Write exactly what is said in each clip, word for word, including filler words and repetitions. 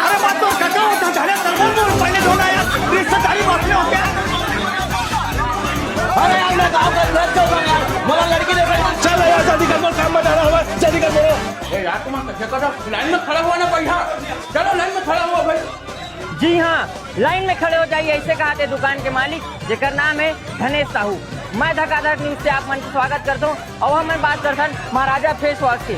अरे बात तो कका होता, झाले तरबूज बोल, पहले ढोला यार, रिश्तेदारी बात में होते हैं। अरे यार, मैं गाँव का घर चल रहा यार, बोला लड़की देखा। चल यार, जल्दी कर बोल, काम बता रहा हूँ, जल्दी कर बोलो। ए यार, तुम कैसे करो? लाइन में खड़ा हुआ ना भाई, हाँ। चलो, लाइन में खड़ा हुआ भाई। जी हाँ, लाइन में खड़े हो जाइए, ऐसे कहा थे दुकान के मालिक, जेकर नाम है धनेश साहू। मैं धकाधक न्यूज से आप मन के स्वागत करता हूँ। और हम बात करथन महाराजा फेस वॉश के,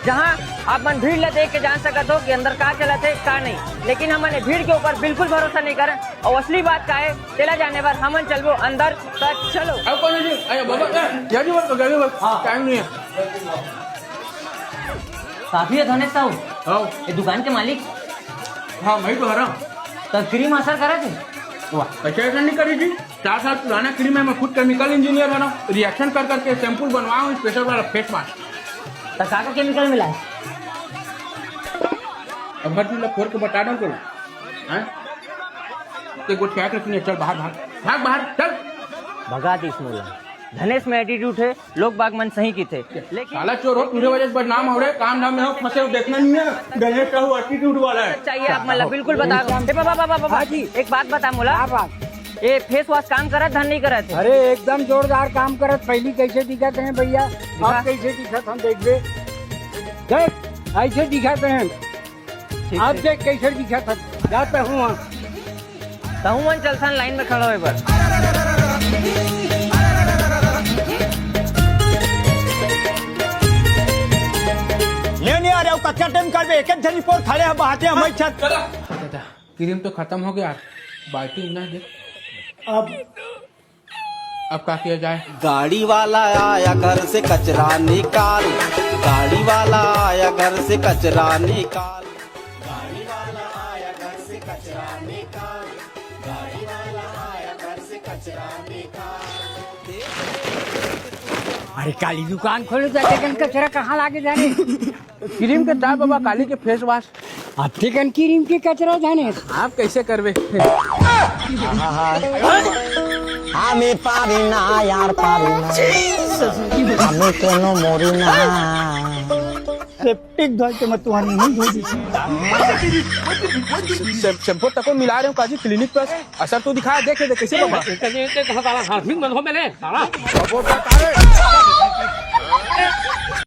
जहाँ आप मन भीड़ ला देख के जान सकत हो कि अंदर का चलत है, का नहीं। लेकिन हमन ए भीड़ के ऊपर बिल्कुल भरोसा नहीं करन, और असली बात का है, तेला जाने बर हमन चलबो अंदर। तो चलो। अब कौन है जी? अरे बाबा, ए, जल्दी बोल, जल्दी बोल। हाँ। टाइम नहीं है। साहब ही है धनेश साहू? हाँ। ये दुकान के मालिक? हाँ, मैं तो हरा। तो क्रीम असर करे थे? वाह। कैसे असर नहीं करी जी? चार साल पुराना क्रीम है, मैं खुद केमिकल इंजीनियर हरा। रिएक्शन कर करके शैम्पू बनवाया हूँ, स्पेशल वाला फेस वॉश। तो का का केमिकल मिला है? अब मत मिला, फोड़ के बता दो तो। हैं? ते गोठिया के सुनिए, चल बाहर, भाग, भाग बाहर, चल। भगा दीस मोला। धनेश में एटीट्यूड है, लोग बाग मन सही किथे, लेकिन साला चोर हो, तुझे वजह से बदनाम हो रहे, काम धाम में हो, फंसे हो, देखना नहीं है, गणेश का वो एटीट्यूड वाला है। चाहिए आप मतलब बिल्कुल बता दो। ए बाबा, बाबा, बाबा, हाँ जी। एक बात बता मोला। क्या बात? ये फेस वॉश काम करत धन नहीं करत है? अरे एकदम जोरदार काम करत, पहली कैसे दिखत हैं भैया, दिखा। अब कैसे दिखत हम देखबे, देख ऐसे दिखत हैं। ठीक अब है। देख कैसे दिखत है, जाते हूँ वहाँ। तहु मन चलथन लाइन में खड़ा होए बर। ले नहीं आ रहे हो, कच्चा टाइम कर बे, एक एक झनी पोर खड़े हैं, बहाते हैं, मैं छत। दादा, क्रीम तो खत्म हो गया यार, बाल्टी ना दे। अब अब का किया जाए? गाड़ी वाला आया घर से कचरा निकाल, गाड़ी वाला आया घर से कचरा निकाल, गाड़ी वाला आया घर से कचरा निकाल, गाड़ी वाला आया घर से कचरा निकाल। अरे काली दुकान खोले जाते कन कचरा कहाँ लागे जाने। क्रीम के दाब बाबा काली के फेस वॉश। अतिकन क्रीम के कचरा जाने। आप कैसे करबे? हमें पारी ना यार, पारी ना। हमें कोनो मोरी ना। सेप्टिक धोए के मैं तुम्हारी नहीं धो दी। शैम-, शैम्पू तको मिला रहे हो काजी क्लिनिक प्लस। असर तो दिखा, देखे दे कैसे बाबा। इतने, इतने कहाँ साला हाथ में मत हो मेरे, साला।